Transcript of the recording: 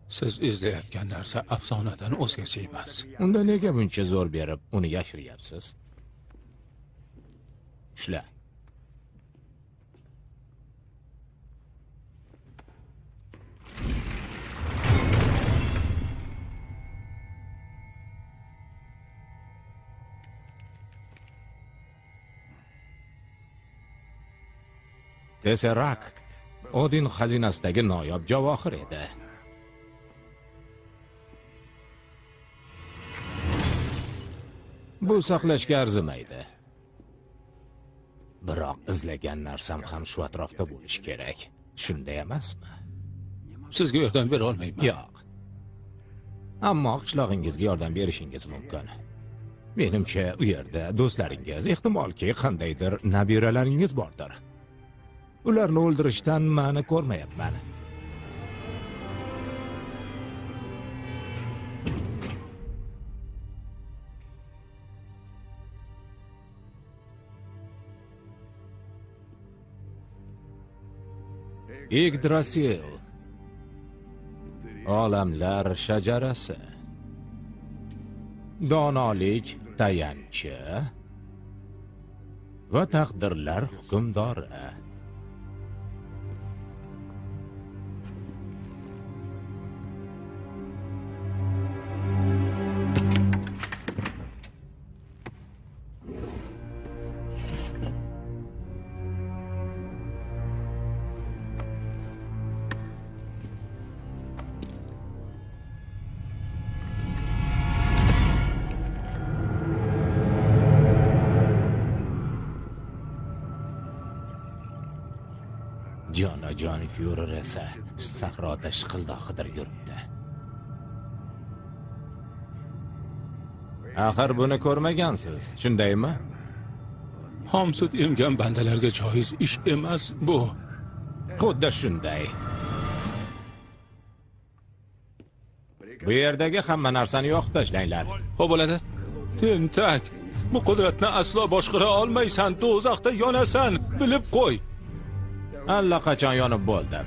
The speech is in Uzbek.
Siz izlayotgan narsa afsonadan o'zgasi emas. Unda nega buncha zo'r berib uni yashiryapsiz? Ushla. Tesserakt Odin xazinasidagi noyob javohir edi. Bu saqlashga arzimaydi. Biroq izlagan narsam ham shu atrofda bo'lishi kerak. Shunday emasmi? Sizga yordam bera olmayman. Yo'q. Ammo qishlog'ingizga yordam berishingiz mumkin. Menimcha, u yerda do'stlaringiz, ehtimolki, qandaydir nabiralaringiz bordir. Ularni o'ldirishdan ma'ni ko'rmayapman. Yggdrasil, olamlar shajarasi, donolik tayanchi va taqdirlar hukmdori. Jonajon Fyurer esa sahroda shiqildoq qidirib yuribdi. Axir buni ko'rmagansiz, shundaymi? Xom sut emgan bandalarga joiz ish emas bu. Xuddi shunday. Bu yerdagi hamma narsani yoqib tashlanglar. Xo'p bo'ladi. Tentak, bu qudratni aslo boshqara olmaysan, do'zaxda yonasan, bilib qo'y. Allaqachon yonib bo'ldim.